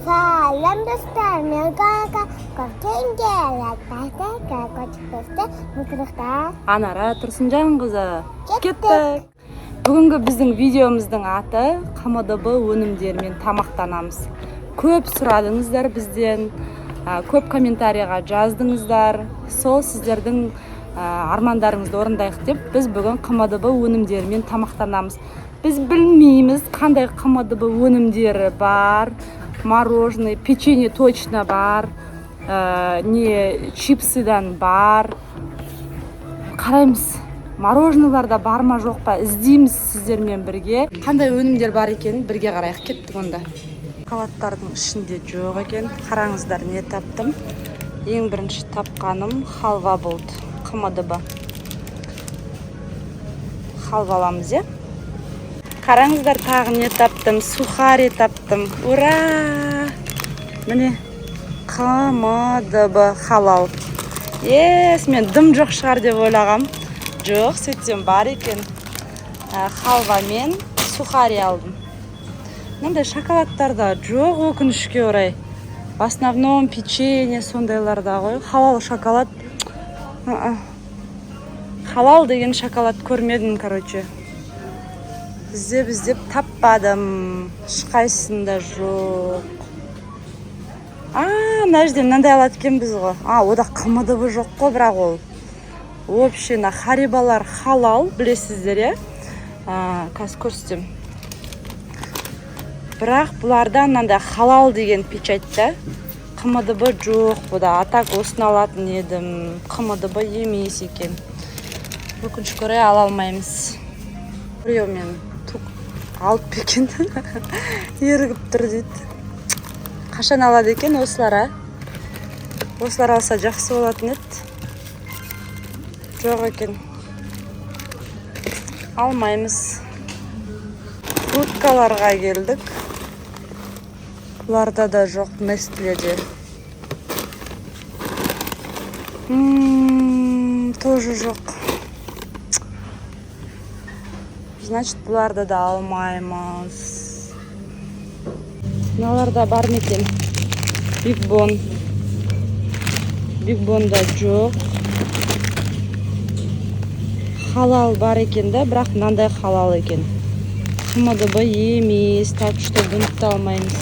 Сәлем, достар, мен Гака. Көптен лайк. Анара Тұрсынжанқызы. Кеттік. Бүгінгі біздің видеомыздың аты «ҚМДБ өнімдерімен тамақтанамыз». Көп сұрадыңыздар бізден, көп комментарийға жаздыңыздар. Сол сіздердің армандарыңызды орындайық деп біз бүгін ҚМДБ өнімдерімен тамақтанамыз. Біз білмейміз, қандай ҚМДБ өнімдері бар. Мороженое, печенье точно бар, не чипсыдан бар. Қараймыз, мороженоеларда бар ма, жоқ па, іздейміз сіздермен бірге. Қандай өнімдер бар екенін бірге қарайық. Кеттік онда. Шоколадтардың ішінде жоқ екен. Қараңыздар, не таптым. Ең бірінші тапқаным халва болды. ҚМДБ халва аламыз, иә. Қараңыздар, тағы не таптым. Сухари таптым, ура! Міне, ҚМДБ халал. Ес, мен дым жоқ шығар деп ойлағам. Жоқ, сөйтсем бар екен. Халва мен сухари алдым. Мынандай шоколадтарда жоқ, өкінішке орай. В основном печенье сондайларда ғой. Халал шоколад. А-а. Халал деген шоколад көрмедім, короче. Іздеп іздеп таппадым. Ешқайсысында жоқ. А, мына жерде мынандай алады екенбіз ғой. А, ода ҚМДБ жоқ қой, бірақ ол. Вообще, мына Хариболар халал, білесіздер, иә? А, қазір көрсетемін. Бірақ бұларда мынандай халал деген печать та. ҚМДБ жоқ бұда. А так осыны алатын едім. ҚМДБ емес екен. Өкінішке орай, ала алмаймыз. Біреумен тук алып па екен? Ерігіп тұр дейді. Қашан алады екен осылар, а? Осылар алса, жақсы болатын еді. Жоқ екен. Алмаймыз. Фруткаларға келдік. Бұларда да жоқ, Нестледе. Тоже жоқ. Значит, бұларды да алмаймыз. Мыналарда бар ма екен? Биг Бон. Биг Бонда жоқ. Халал бар екен да, бірақ мынандай халал екен. ҚМДБ емес, так что бұны да алмаймыз.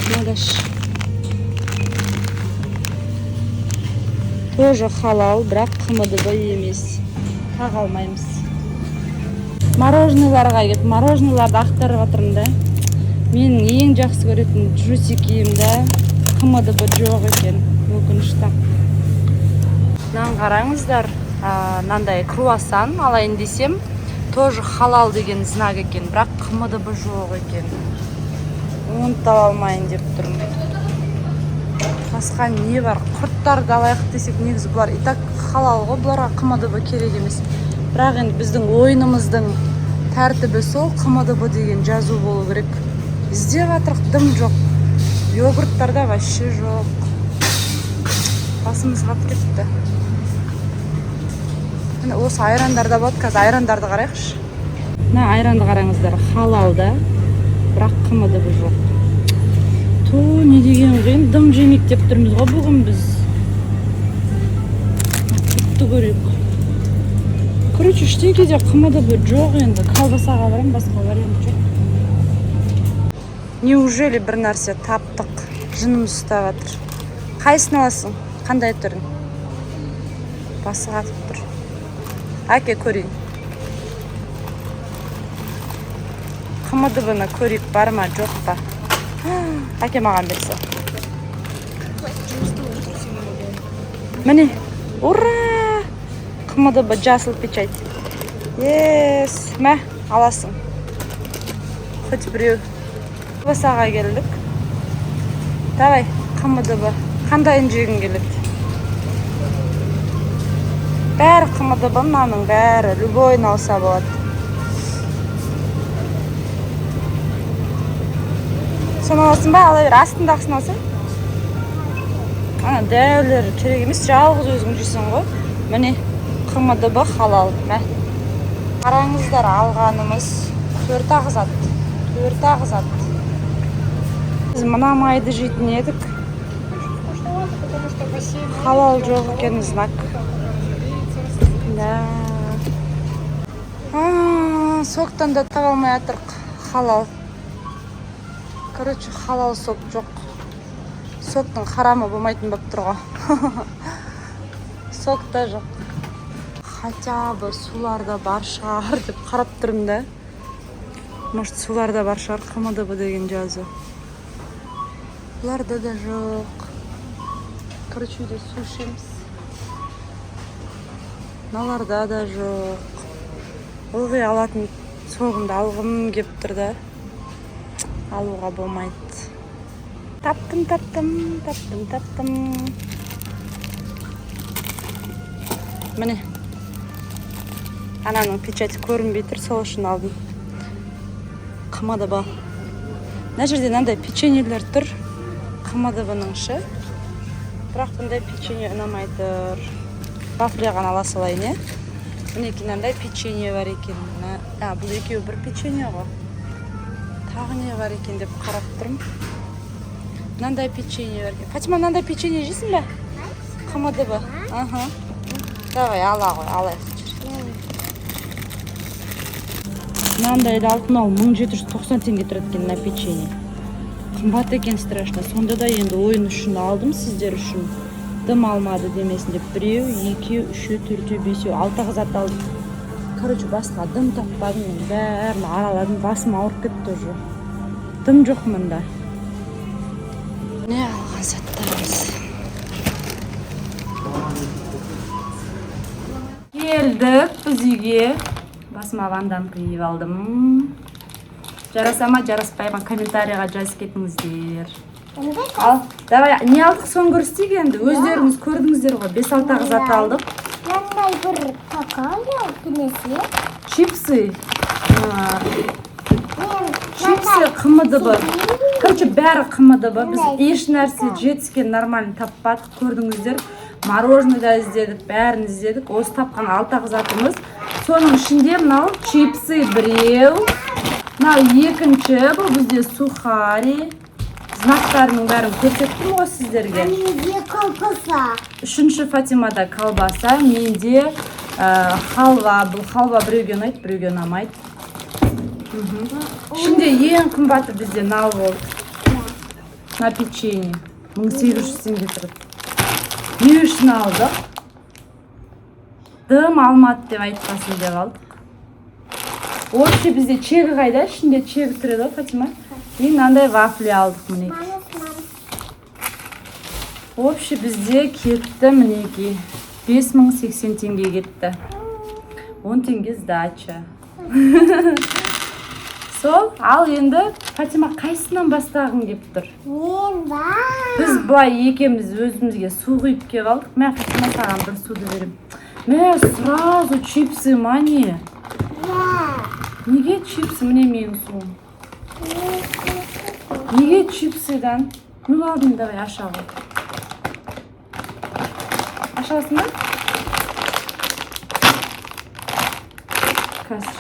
Мынада. Тоже халал, бірақ ҚМДБ емес. Тағы алмаймыз. Мороженоеларға келіп, мороженоеларды ақтарып жатырмын да. Менің ең жақсы көретін Джусикиім да ҚМДБ жоқ екен, өкінішті. Мынаны қараңыздар, мынандай круассан алайын десем, тоже халал деген знак екен, бірақ ҚМДБ жоқ екен. Оны да ала алмайын деп тұрмын. Басқа не бар? Құрттарды алайық десек, негізі бұлар и так халал ғой, бұларға ҚМДБ керек емес. Бірақ енді біздің ойынымыздың тәртібі сол, ҚМДБ деген жазу болу керек. Іздеп жатырық, дым жоқ. Йогурттарда вообще жоқ. Басымыз қатып кетті. Міне, осы айрандарда болады. Қазір айрандарды қарайықшы. Мына айранды қараңыздар, халал да, бірақ ҚМДБ жоқ. Ту, не деген қиын, дым жемейік деп тұрмыз ғой бүгін біз. Құртты көрейік. Короче, ештеңкеде ҚМДБ жоқ енді. Колбасаға барамын, басқа вариант жоқ. Неужели бір нәрсе таптық? Жынымыз ұстап жатыр. Қайсысын аласың? Қандай түрін? Басы қатып тұр. Әке, көрейін. ҚМДБ-ны көрейік, бар ма, жоқ па? Әке, маған берсе. Міне, ура! ҚМДБ жасыл печать. Ес, мә, аласың. Хоть біреу. Колбасаға келдік. Давай, ҚМДБ. Қандайын жегің келеді? Бәрі ҚМДБ, мынаның бәрі. Любойын алса болады. Соны аласың ба? Ала бер. Астындағысын алсаң. Ана дәулері керек емес, жалғыз өзің жейсің ғой. Міне, ҚМДБ халал. Мә. Қараңыздар, алғанымыз төрт ақ зат. Төрт-ақ зат. Біз мына майды жейтін едік. Вкусновато, потому что бассейн. Халал жоқ екен, знак. Да. А, соктан да таба алмай жатырық халал. Короче, халал сок жоқ. Соктың харамы болмайтын болып тұр ғой. Сок та жоқ. Хотя бы суларда бар шығар деп қарап тұрмын да. Может, суларда бар шығар ҚМДБ деген жазу. Бұларда да жоқ. Короче, үйде су ішеміз. Мыналарда да жоқ. Ылғи алатын согымды алғым кеп тұр да. Алуға болмайды. Таптым, таптым, таптым, таптым. Міне. Ананың печати көрінбей тұр, сол үшін алдым. ҚМДБ. Мына жерде мынандай печеньелер тұр. ҚМДБ-ның шы. Бірақ бұндай печенье ұнамай тұр. Вафли ғана ала салайын, иә? Мінекей, мынандай печенье бар екен. А, бұл екеуі бір печенье ғой. Тағы не бар екен деп қарап тұрмын. Мынандай печенье бар екен. Фатима, мынандай печенье жейсің бе? ҚМДБ. Аха. Давай, ала ғой, алайық. Мынандайды алдым, мынау 1790 теңге тұрады екен мына печенье. Қымбат екен страшно. Сонда да енді ойын үшін алдым, сіздер үшін. Дым алмады демесін деп. Біреу, екеу, үшеу, төртеу, бесеу, алты зат алдым. Короче, басқа дым таппадым мен. Бәрін араладым, басым ауырып кетті уже. Дым жоқ мында. Не алған заттарымыз. Келдік біз үйге. Басыма ванданка киіп алдым. Жараса ма, жараспай ма, комментарийға жазып кетіңіздер. Енді Ал, давай, не алдық, соны көрсетейік енді. Өздеріңіз көрдіңіздер ғой. 5-6 ақ зат алдық. Мынандай бір какао несі? Чипсы. А, Мен чипсы ҚМДБ. Короче, бәрі ҚМДБ. Біз еш нәрсе жетіскен нормально таппадық, көрдіңіздер. Мороженое да іздедік, бәрін іздедік. Осы тапқан алты ақ затымыз. Соның ішінде мынау чипсы біреу, мынау екінші, бұл бізде сухари. Знактарының бәрін көрсеттім ғой сіздерге. Менде колбаса. Үшінші Фатимада колбаса, менде халва. Бұл халва біреуге ұнайды, біреуге ұнамайды. Ішінде ең қымбаты бізде мынау болды. Мына печенье. 1800 теңге тұрады. Не үшін алдық? Дым алмады деп айтпасын деп алдық. Вообще бізде чегі қайда? Ішінде чегі тұрады ғой, Фатима. И мынандай вафли алдық, мінекей. Вообще бізде кетті, мінекей. 5080 теңге кетті. 10 теңге сдача. Сол, ал енді Фатима, қайсынан бастағың кеп тұр? Мен ба. Біз былай екеуміз өзімізге су құйып келіп алдық. Мә, Фатима, саған бір суды беремін. Мә, сразу чипсы ма, не? Да. Неге чипсы? Міне менің суым. Неге чипсыдан? Ну ладно, давай аша ғой. Аша аласың ба? Қазір.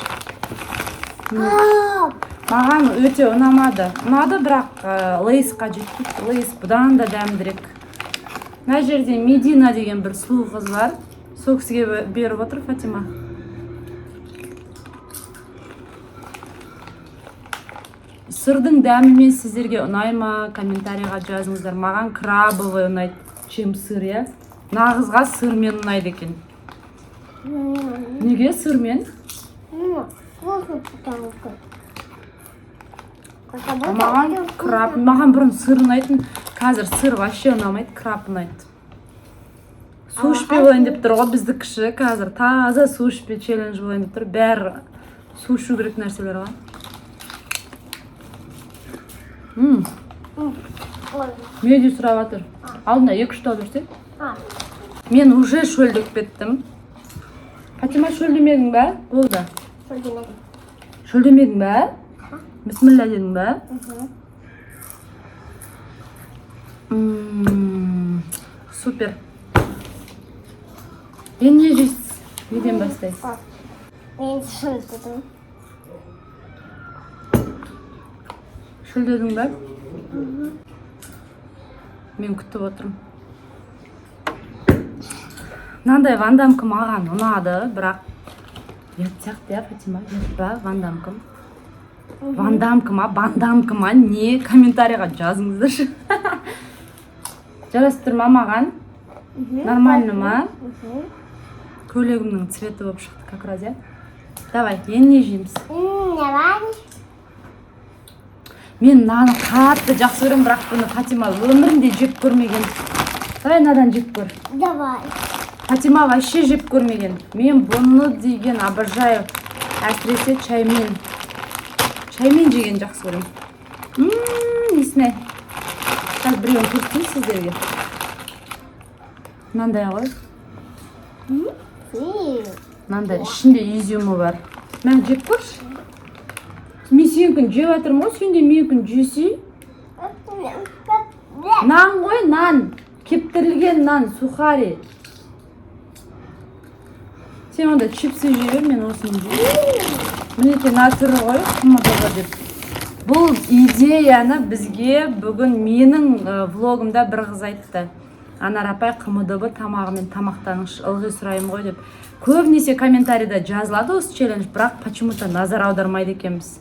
Маған өте ұнамады. Ұнады, бірақ Лейсқа жетпейді. Лейс бұдан да дәмдірек. Мына жерде Медина деген бір сұлу қыз бар. Сол кісіге беріп отыр Фатима. Сырдың дәмімен сіздерге ұнай ма? Комментарийға жазыңыздар. Маған крабовый ұнайды, чем сыр, иә? Нағызға сырмен ұнайды екен. Неге сырмен? Ну, вкусно, потому что. Маған краб, маған бұрын сыр ұнайтын, қазір сыр вообще ұнамайды, краб ұнайды. Су ішпей болайын деп тұр ғой бізді кіші, қазір таза су ішпей челлендж болайын деп тұр. Бәрі су ішу керек нәрселер ғой. Меди сұрап жатыр. Алдына екі үш тал берсе. Мен уже шөлдеп кеттім. Фатима, шөлдемедің ба? Болды. Шөлдемедің ба? Бісміллә дедің ба? Супер. Енді не жейсіз? Неден бастайсыз? Мен шөлдедім. Шөлдедің ба? Мен күтіп отырмын. Мынандай вандамка маған ұнады, бірақ ұят сияқты, иә, Фатима? Ұят па вандамкам? Вандамка ма, бандамка ма, не, комментарийға жазыңыздаршы. Жарасып тұр ма маған? Нормально ма? Көйлегімнің цветі болып шықты как раз, иә. Давай, енді не жейміз? Давай. Мен мынаны қатты жақсы көремін, бірақ бұны Фатима өмірінде жеп көрмеген. Давай, мынадан жеп көр. Давай. Фатима вообще жеп көрмеген. Мен бұны деген обожаю. Әсіресе чаймен. Чаймен жеген жақсы көремін. Несіне? Қазір біреуін көрсетейін сіздерге. Мынандай ғой. Мынандай ішінде изюмі бар. Мә, жеп көрші. Мен сенікін жеп жатырмын ғой, сен де менікін жесей. Нан ғой, нан. Кептірілген нан, сухари. Сен онда чипсы жей бер, мен осыны жеймін. Мінекей, мына түрі ғой, қмдб деп. Бұл идеяны бізге бүгін менің влогымда бір қыз айтты. Анар апай, ҚМДБ тамағымен тамақтаныңызшы, ылғи сұраймын ғой деп. Көбінесе комментарийда жазылады осы челлендж, бірақ почему-то назар аудармайды екенбіз.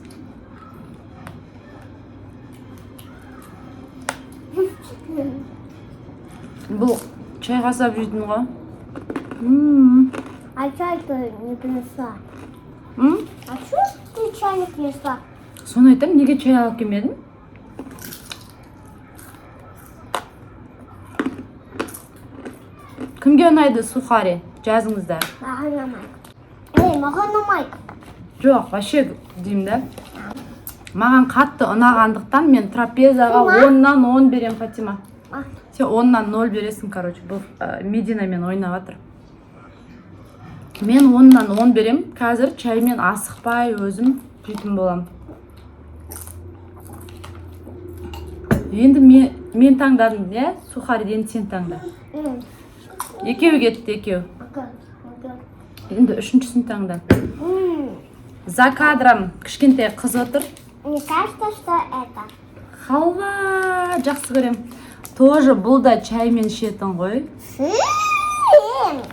Бұл чайға сап жейтін ғой. А чай ты не принесла? М? А чё ты чай не принесла? Соны айтамын, неге чай алып келмедің? Кімге ұнайды сухари? Жазыңыздар. Маған ұнамайды. Ей, маған ұнамайды. Жоқ, вообще деймін да. Маған қатты ұнағандықтан мен трапезаға Ма? 10-нан 10 беремін, Фатима. А. Сен 10-нан 0 бересің, короче. Бұл Мединамен ойнап жатыр. Мен 10-нан 10 беремін. Қазір чаймен асықпай өзім жейтін боламын. Енді мен таңдадым, иә? Сухариді енді сен таңда. Екеу кетті, екеу. Окей, окей. Енді үшіншісін таңда. За кадром кішкентай қыз отыр. Мне кажется, что это. Халва жақсы көрем. Тоже бұл да чаймен ішетін ғой. Сыр.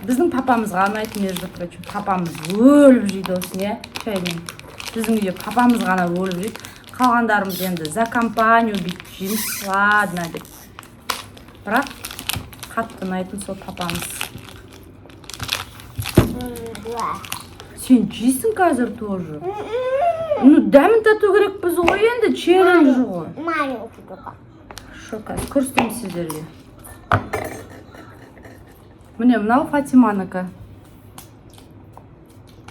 Біздің папамызға ұнайды, между прочим. Папамыз өліп жейді осыны, иә, чаймен. Біздің үйде папамыз ғана өліп жейді. Қалғандарымыз енді за компанию бүйтіп жейміз, ладно деп. Бірақ қатты ұнайтын сол папамыз. Сен жейсің қазір тоже. Ну, дәмін тату керекпіз ғой енді, челлендж ғой. Маленький только. Хорошо, қазір көрсетемін сіздерге. Міне, мынау Фатиманікі.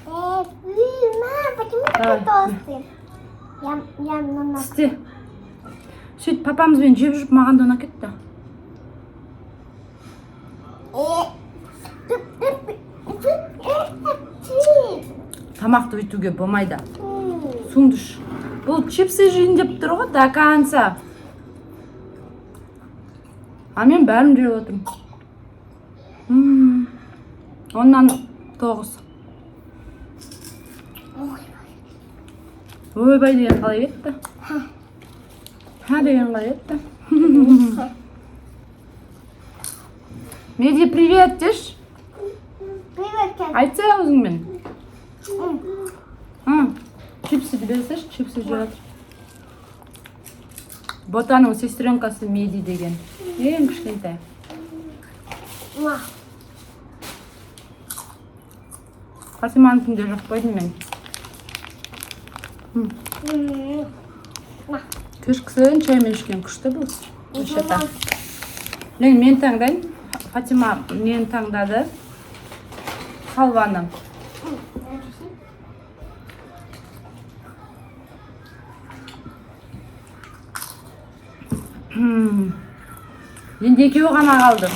Эй, мам, почему Давай. такой толстый? Я на Тісте. Сөйтіп папамызбен жеп жүріп маған да ұнап кетті. Э, Тамақты өйтуге болмайды. Суыңды іш. Бұл чипсы жейін деп тұр ғой до конца. А мен бәрін жеп отырмын. 10-нан 9. Ойбай деген қалай кетті? Ха деген қалай кетті? Меди, привет деші. Привет, Кет. Айтса аузыңмен. Чипсыды берсеші, чипсы жеп жатыр. Ботаның сестренкасы Меди деген. Ең кішкентай. Ма. Фатиманікін де жеп қойдым мен. Ма. Кешкісін чаймен ішкен күшті бұл. Вообще-то. Мен таңдайын. Фатима нені таңдады? Халваны. Енді екеуі ғана қалды.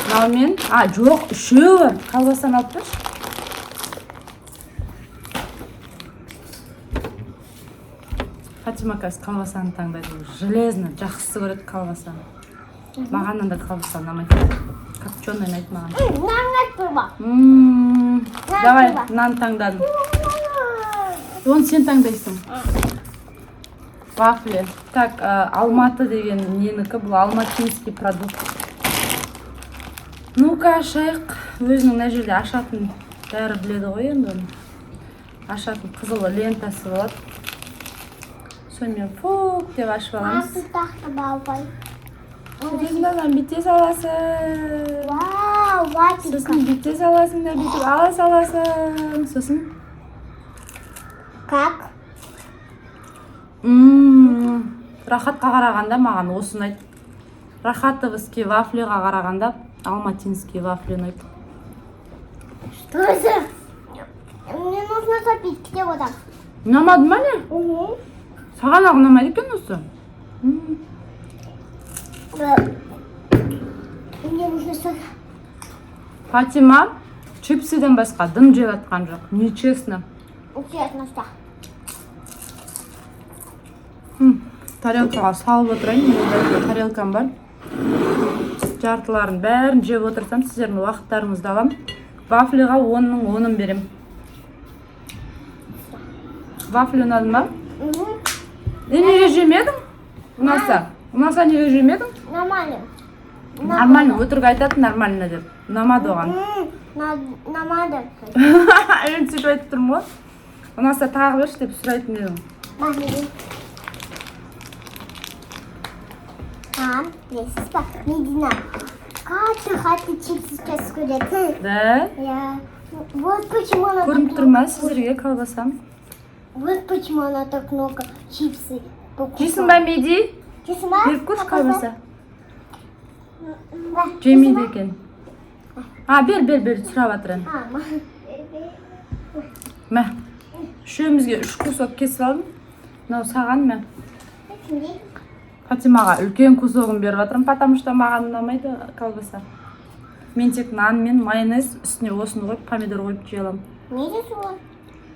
Мынау мен, а, жоқ, үшеуі бар. Колбасаны алып тұршы. Фатима қазір колбасаны таңдайды. Железно жақсы көреді колбасаны. Маған андай колбаса ұнамайды. Копченый ұнайды маған. Нан айтпа. Нан Давай, таңда. нан таңдадым. Оны сен таңдайсың. Вафли. Так, Алматы деген ненікі бұл? Алматинский продукт. Ну-ка, ашайық. Өзінің мына жерде ашатын, бәрі біледі ғой енді оны. Ашатын қызыл лентасы болады. Сонымен фук деп ашып аламыз. Маған тақты балбай. Сосын мынаны бүйте саласың. Вау, ватика. Сосын бүйте саласың да, бүйтіп ала саласың. Сосын Как? Рахатқа қарағанда маған осы ұнайды. Рахатовский вафлиға қарағанда алматинский вафли ұнайды. Что за? Мне нужно запить. Где вода? Ұнамады ма, не? Угу. Саған ақ ұнамайды екен осы. Мне нужно Фатима чипсиден басқа дым жеп жатқан жоқ, нечестно. Честно, что? Тарелкаға салып отырайын. Менің тарелкам бар. Жартыларын бәрін жеп отырсам, сіздердің уақыттарыңызды аламын. Вафлиға 10-ның 10-ын беремін. Вафли ұнады ма? Угу. Е, неге жемедің? Ұнаса, ұнаса, неге жемедің? Нормально. Нормально. Өтірік айтады нормально деп. Ұнамады оған. Нормально. Енді сөйтіп айтып тұрмын ғой. Ұнаса, тағы берші деп сұрайтын едім. Мам, Мам, білесіз ба? Медина қатты қатты чипсы сейчас көреді. Да? Я. Вот почему она так Көрініп тұр много. ма сіздерге колбасам? Вот почему она так много чипсы покупала. Жейсің ба, Меди? Жейсің ба? Беріп көрші колбаса. Ба, Жемейді жейсің ба? екен. А, бер, бер, бер, сұрап жатыр енді. А, ма. Мә, үшеумізге үш кусок кесіп алдым. Мынау саған, мә. Кімге? Фатимаға үлкен кусогын беріп жатырмын, потому что маған ұнамайды колбаса. Мен тек нан мен майонез, үстіне осыны қойып, помидор қойып жей аламын. Неге солай?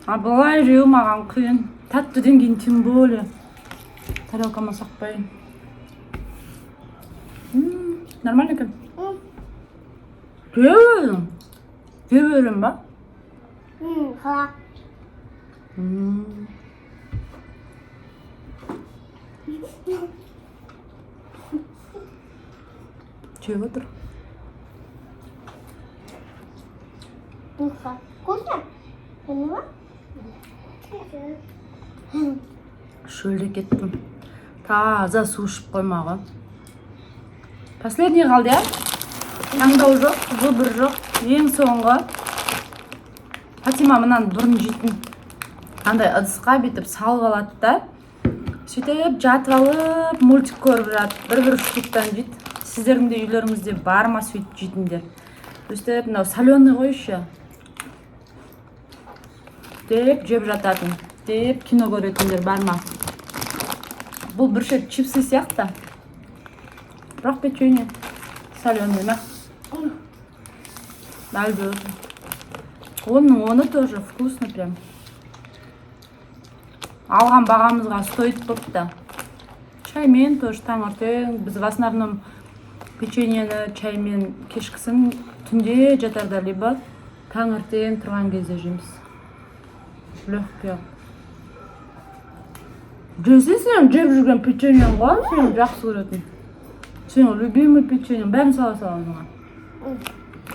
А былай жеу маған қиын. Тәттіден кейін тем более. Тарелкама сақпайын. Нормально екен. Жей бердің, жей беремін ба? Қалай? Жеп отыр. Вкусно. Вкусно? Поняла? Шөлдеп кеттім. Таза су ішіп қойма ғой. Последний қалды, иә. Таңдау жоқ, выбор жоқ. Ең соңғы. Фатима мынаны бұрын жейтін. Андай ыдысқа бүйтіп салып алады да, сөйтіп жатып алып, мультик көріп жатып, бір бір штуктан жейді. Сіздердің де үйлеріңізде бар ма сөйтіп жейтіндер? Өстіп, мынау соленый ғой еще деп жеп жататын деп, кино көретіндер бар ма? Бұл бір шет чипсы сияқты, бірақ печенье соленый ма әлде? 10-ның 10-ы. Тоже вкусно прям. Алған бағамызға стоит болыпты. Чаймен тоже таңертең. Біз в основном печеньені чаймен кешкісін, түнде жатарда либо таңертең тұрған кезде жейміз. Легкий. Жесе, сен жеп жүрген печеньең ғой, сен жақсы көретін, сенің любимый печеньең. Бәрін сала сал аузыңа.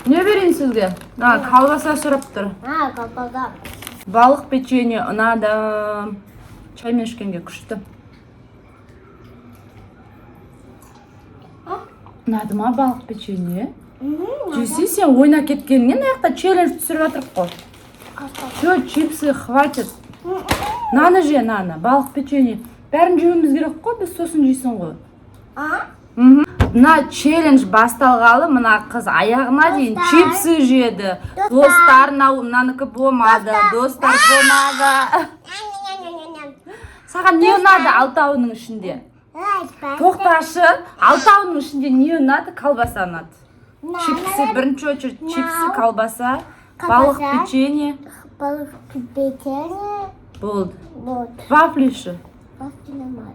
Не берейін сізге? А, колбаса сұрап тұр. А, колбаса. Балық печенье ұнады. Чаймен ішкенге күшті. Ұнады ма балық печенье? Жесе, сен ойнап кеткеніңе. Мына жақта челлендж түсіріп жатырмық қой. Все, чипсы хватит. Наны же, наны, балық печенье, бәрін жеуіміз керек қой біз. Сосын жейсің ғой. А? Мхм. Мына челлендж басталғалы мына қыз аяғына дейін Достар. чипсы жеді. Достар. Достар, мынау мынанікі болмады. Достар, болмады. Ням-ням-ням-ням. Саған не ұнады алтауының ішінде? Ай, Тоқташы, алтауының ішінде не ұнады? Колбаса ұнады, чипсы. Бірінші очередь чипсы, Мынау. колбаса, балық Колбаса. печенье. Балық печенье. Болды. Вот. Вафли ше? Вафли нормально.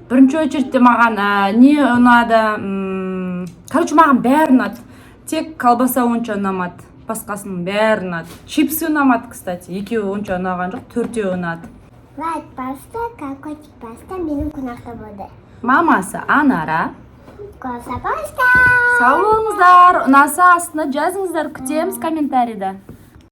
Бірінші очередьте маған не ұнады? Короче, маған бәрі ұнады. Тек колбаса онша ұнамады, басқасының бәрі ұнады. Чипсы ұнамады, кстати. Екеуі онша ұнаған жоқ, төртеуі ұнады. Лайк басты, колокольчик басты, менің қонақта болды. Мамасы Анара. Голоса басты. Сау болыңыздар. Ұнаса, астына жазыңыздар, күтеміз комментарийда.